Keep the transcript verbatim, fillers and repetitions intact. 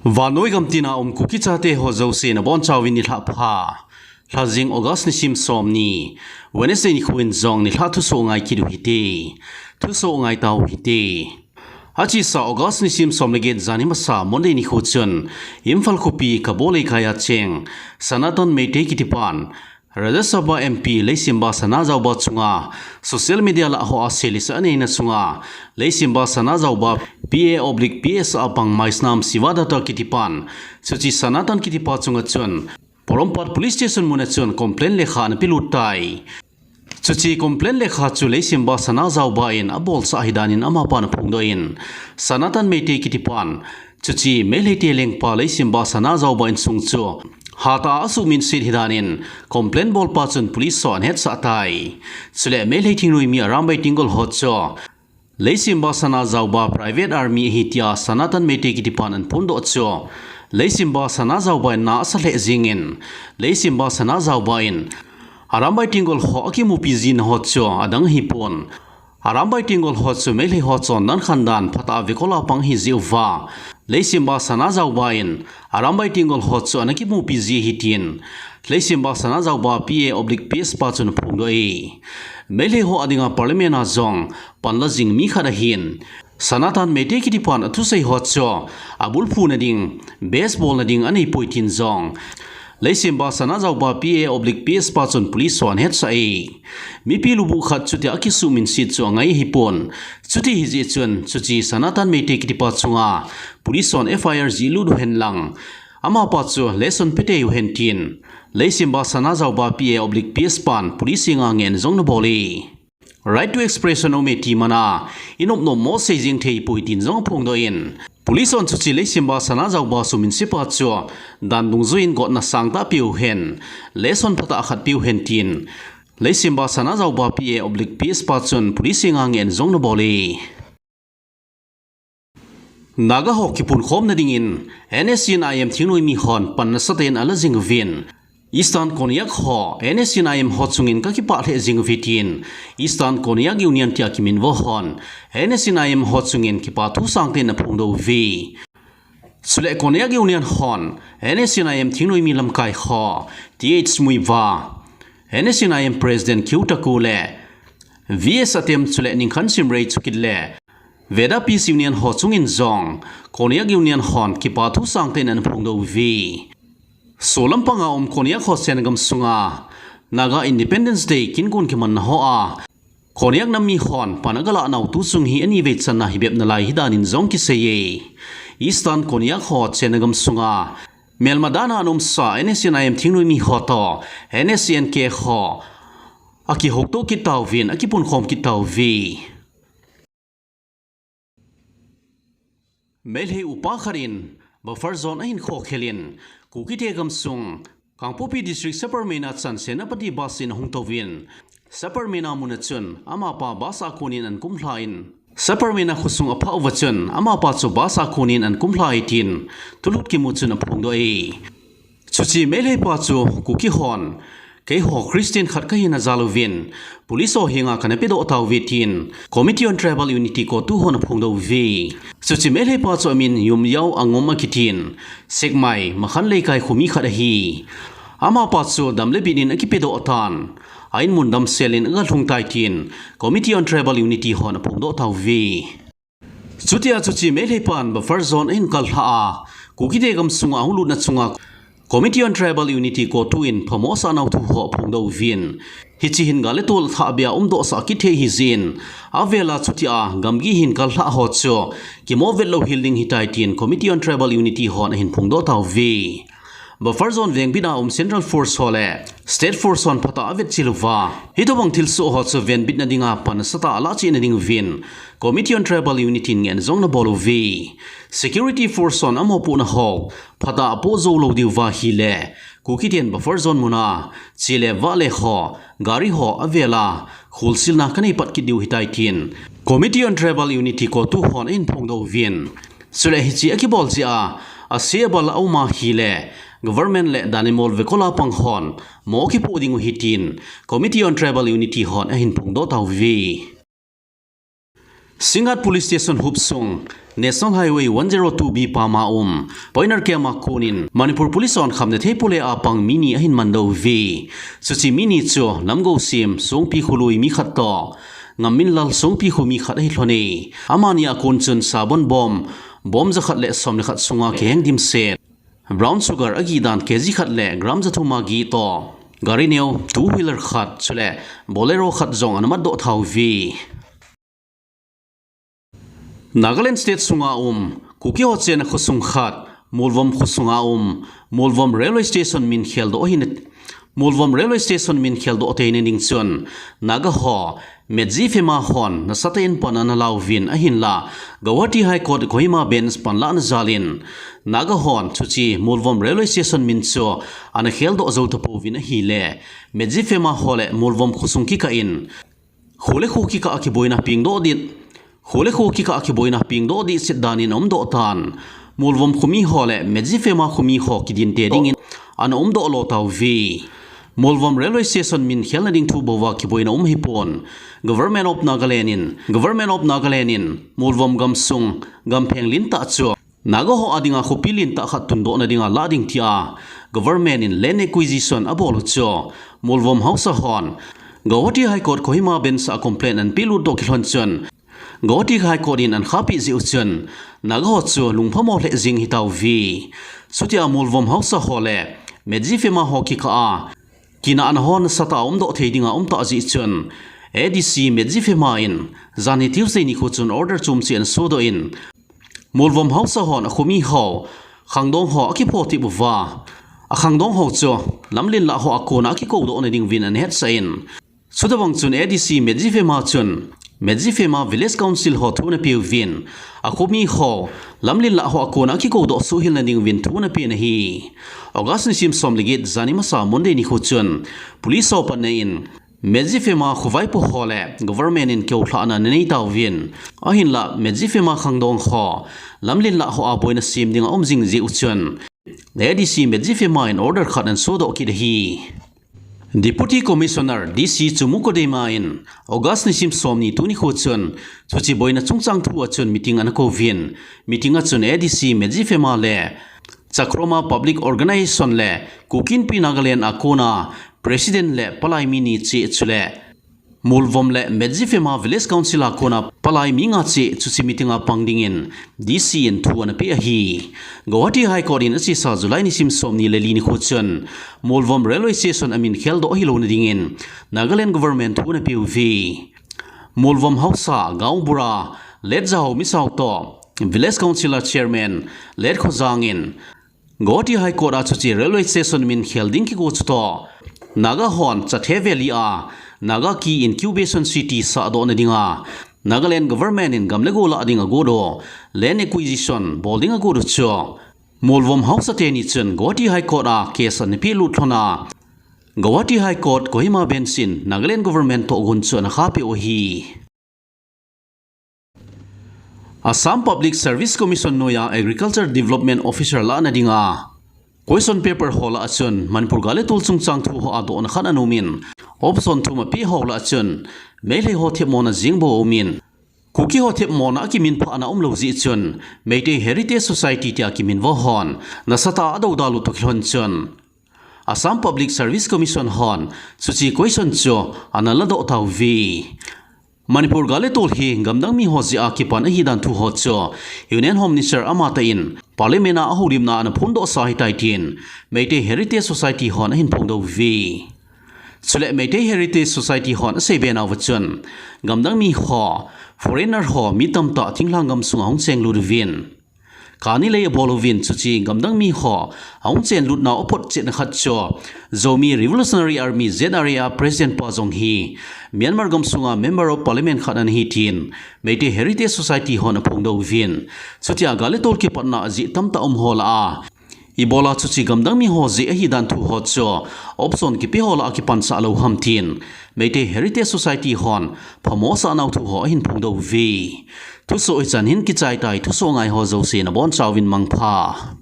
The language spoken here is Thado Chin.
Vannoi gamtina um Kuki chate ho jouse nabonchauvin nilhah pha. Lhajing August nisim somni, Wednesday nikho in jong nilhah thusoh ngai kit u hite. Thusoh ngai tau hite. Achesa August nisim som le get janhi masa Monday nikho chun Imphal khopi Kabo Leikai a cheng Sanatan Meitei kitipan Rajya Sabha M P Leishemba Sanajaoba chunga social media lah hoa selisa aneina chunga Leishemba Sanajaoba P A oblique P S a pang Maisnam Shivadutta kitipan, chuche Sanatan kitipa chunga chun Porompat Police Station muna chun complaint lekha ana pelut tai. Chuche complaint lekha chu Leishemba Sanajaoba in abolsah ahidan in amapan aphongdoh in, Sanatan Meitei kitipan chuche Meitei te lengpa Leishemba Sanajaoba insung chu hatah a asuhminset ahidan in complaint bolpa chun police ho ana hetsah tai. Chule Meitei thingnoimi Arambai Tenggol ho chu Leishemba Sanajaoba private army ahi tia Sanatan Meitei kitipan ana phondoh chu Leishemba Sanajaoba in na asa lheh jingin, Leishemba Sanajaoba in Arambai Tenggol ho akimupi jina ho chu adang ahipon, Arambai Tenggol ho chu Meitei ho chondan khandan phatah a vekola pang ahi jeh uva Leishemba Sanajaoba in Arambai Tenggol ho chu ana kimupi ji ahi tin Leishemba Sanajaoba P A oblique P S pa chun aphongdoh e. Meitei ho adinga parliament a jong panla jing mi khat ahin, Sanatan Meitei kitipan athusei ho chu abulphuna ding, base bolna ding aneipoi tin jong Leishemba Sanajaoba P A oblique P S pa chun police ho ana hetsah e. Mipi lubuh khat chutia akisuhminset chu angai ahipon, chuti ahijeh chun chuche Sanatan Meitei kitipa chunga police hon F I R jihlut uhen lang, amapa chu lesson petei uhen tin Leishemba Sanajaoba P A oblique P S pan police henga ngehna jong anabol e. Right to expression aume ti mana, inopnop mo seijing theipoi tin jong aphongdoh in, police hon chuche Leishemba Sanajaoba suhminsepa chu dan dungjuiyin gotna sangtah peuhen, lesson phatah khat peuhen tin Leishemba Sanajaoba P A oblique P S pa chun police henga ngehna jong anabol e. Naga ho kipunkhomna dingin N S C N I M thingnoimi hon pan nasatah in ala jing uvin, Eastern Konyak ho N S C N I M ho chungin kakipah lheh jing uve tin Eastern Konyak Union tia kiminvo hon N S C N I M ho chungin kipathu sangtah in aphongdoh uve. Chule Konyak Union hon N S C N I M thingnoimi lamkai ho T H Muivah, N S C N I M President Kyu Taku le V S Atem chule Ningkhan Shimray chukit le Veda Peace Union ho chungin jong Konyak Union hon kipathu sangtah in anaphongdoh uve. Solampanga um Konyak ho chenna gam sunga Naga Independence Day kingon kimanna hoa Konyak nam mihon pan agalah nau tuchung hi anivei channa hibep nalai ahidan in jong kiseiye. Eastern Konyak ho chenna gam sunga melma dana ana umsa N S C N I M thingnoimi ho toh N S C N K ho akihoutoh kit tauvin akipunkhom kit tauve. Meitei upa khat in buffer zone ahin khokhel in, Kukite gamsung Kangpokpi District Sapermeina chan Senapati bus in ahung touvin, Sapermeina muna chun amapa bus a konin ana kumlha in, Sapermeina khosung aphah uva chun amapa chu bus a konin ana kumlha e tin thulhut kimu chun aphongdoh e. Chuche Meitei pa chu Kuki hon, keiho Christian khat kahina jal uvin, police ho henga kana pedoh tauve tin Committee on Tribal Unity CoTU hon aphongdoh uve. Chuche Meitei pa chu amin Yumyao Angom akitin, Sekmai, Makhan Leikai khomi khat ahi. Amapa chu dam le bit in akipedoh tan, a inmun damsel in agalhung tai tin Committee on Tribal Unity hon aphongdoh tauve. Chutia chuche Meitei pan buffer zone ahin kallhah a, Kukite gamsunga ahung lutna chunga Committee on Tribal Unity CoTU in phamo asah nau thu ho aphongdoh uvin, hiche hin gal le tol athah beh a umdoh sah kit thei ahijeh in, avela chutia gamgi ahin kallhah ho chu kimo vet louhel ding ahitai tin Committee on Tribal Unity hon ahin phongdoh tauve. Buffer zone vengbit a um Central Force ho le State Force hon phatah a avetchil uva, hitobang thilsoh ho chu venbitna dinga pan nasatah a alah cheh nading uvin Committee on Tribal Unity in ngehna jong anabol uve. Security Force hon amopohna ho phatah a apoh jou lou diuva ahile, Kukiten buffer zone muna che le vah le ho, gari ho avela kholchilna kanei pat kit diu ahitai tin Committee on Tribal Unity CoTU hon ahin phongdoh uvin, chule hiche akibol jeh a ase abal aum ahile, government le dan le mol vekola pang hon mo akipoh ding u ahi tin Committee on Tribal Unity hon ahin phongdoh tauve. Singngat Police Station hopsung, National Highway one zero two B pama um, Pioneer Camp a konin Manipur Police hon khamna thei pole a pang mi ni ahin mandoh uve. Chuche mi ni chu Lamgosim Songpi kholui mi khat toh Ngamminlal Songpi kho mi khat ahi lhone. Amani a kon chun sabon bom, bom jakhat le som le khat sunga kiheng dimset, brown sugar agih dan kg khat le gram jathum agih toh, gari neo two wheeler khat chule Bolero khat jong ana matdoh tauve. Nagaland State sunga um Kuki ho chenna khosung khat, Molvom khosunga um Molvom Railway Station min kheldoh ahin, Molvom Railway Station min kheldoh theina ding chun Naga ho Medziphema hon nasatah in pan ana lauvin ahinla, Guwahati High Court Kohima Bench panlahna jalin Naga hon chuche Molvom Railway Station min chu ana kheldoh jou tapouvin ahile, Medziphema ho le Molvom khosung kikah in, kho le kho kikah a kiboina pengdoh ding, kho le kho kikah a kiboina pengdoh ding set danin aumdoh tan, Molvom khomi ho le Medziphema khomi ho kidinte dingin ana umdoh lo tauve. Molvom Railway Station min khelna ding thu bouva kiboina um ahipon, Government of Nagaland in, Government of Nagaland in Molvom gamsung gampheng lentah chu Naga ho adinga khopi lentah khat tundohna dinga lah ding tia Government in land acquisition abol u chu Molvom haosa hon Guwahati High Court Kohima Bench a complaint ana pelut toh kilhon chun, Guwahati High Court in ana khahpeh jeh u chun Naga ho chu lungphamo lheh jeng ahi tauve. Chutia Molvom haosa ho le Medziphema ho kikah a kinahna ho nasatah a umdoh thei dinga umtah jeh chun, A D C Medziphema in janhi Tuesday nikho chun order chomcha ana sodoh in, Molvom haosa hon akhomi ho khangdong ho akiphoh tep uva, akhangdong ho chu lamlen lah hoa kona akikoudohna dinguvin ana hetsah in, chutobang chun A D C Medziphema chun Medziphema Village Council ho thu ana peuvin, akhomi ho lamlen lah hoa kona akikoudoh suhilna dinguvin thu ana pen ahi. August nisim som le get, janhi masa Monday nikho chun police ho patna in Medziphema khovaipo ho le government in kihoulhahna ana nei tauvin, ahinla Medziphema khangdong ho lamlen lah hoa boina sem dinga um jing jeh u chun, A D C Medziphema in order khat ana sodoh kit ahi. Deputy Commissioner D C Chumukodema in August nisim somni tuni nikho chun chuche boina chungchang thua chun meeting ana kouvin, meeting a chun A D C Medziphema le Chakroma Public Organization le Kuki Inpi Nagaland a kona President le palai mi ni cheh chule Molvom le Medziphema Village Council a kona palai mi nga cheh chuche meeting a pang dingin D C in thu ana pe ahi. Guwahati High Court in achesa July nisim somni le li nikho chun Molvom Railway Station amin kheldoh ahilouna dingin Nagaland Government thu ana peuve. Molvom haosa, Gaonbura, Letjahao Misao toh Village Council a Chairman Letkhojang in Guwahati High Court a chuche railway station min khel ding kigo chutoh Naga hon Chathe Valley a Naga Ki Incubation City sahdohna dinga Nagaland government in gam le go lah ding agot u, land acquisition bol ding agot u chu Molvom haosa teni chun Guwahati High Court a case ana pelut lhon a, Guwahati High Court Kohima Bench in Nagaland government toh gunchu ana khahpeh u ahi. Assam Public Service Commission noiya Agriculture Development Officer lahna dinga question paper ho lah a chun Manipur gal le tol chungchang thu hoa dohna khat ana umin, option thum apeh ho lah a chun Meitei ho themmona jeng bou aumin, Kuki ho themmona akiminphah na umlou jeh chun Meitei Heritage Society tia kiminvo hon nasatah a adouda lut toh kilhon chun Assam Public Service Commission hon chuche question chu ana ladoh tauve. Manipur gal le tol hi gamdang mi ho jeh a kipan ahidan thu ho chu Union Home Minister amatah in Parliament a ahoulimna ana phondohsa ahitai tin Meitei Heritage Society hon ahin phongdoh uve. Chule Meitei Heritage Society hon aseibe nauva chun gamdang mi ho, foreigner ho mi tamtah thinglhang gamsunga ahung chenglut uvin, kani lei abol uvin, chuche gamdang mi ho ahung chenlut nau aphotchetna khat chu Zomi Revolutionary Army, Z R A, a President pa jong hi Myanmar gamsunga Member of Parliament khat ana hi tin Meitei Heritage Society hon aphongdoh uvin, chutia gal le tol kipatna ajeh tamtah um ho lah a, ibola chuche gamdang mi ho jeh ahidan thu ho chu option kipe ho lah a kipansah lou ham tin Meitei Heritage Society hon phamo asah nau thu ho ahin phongdoh uve. Thusoh hichan hin kichai tai, thusoh ngai ho jouse nabonchauvin mangpha.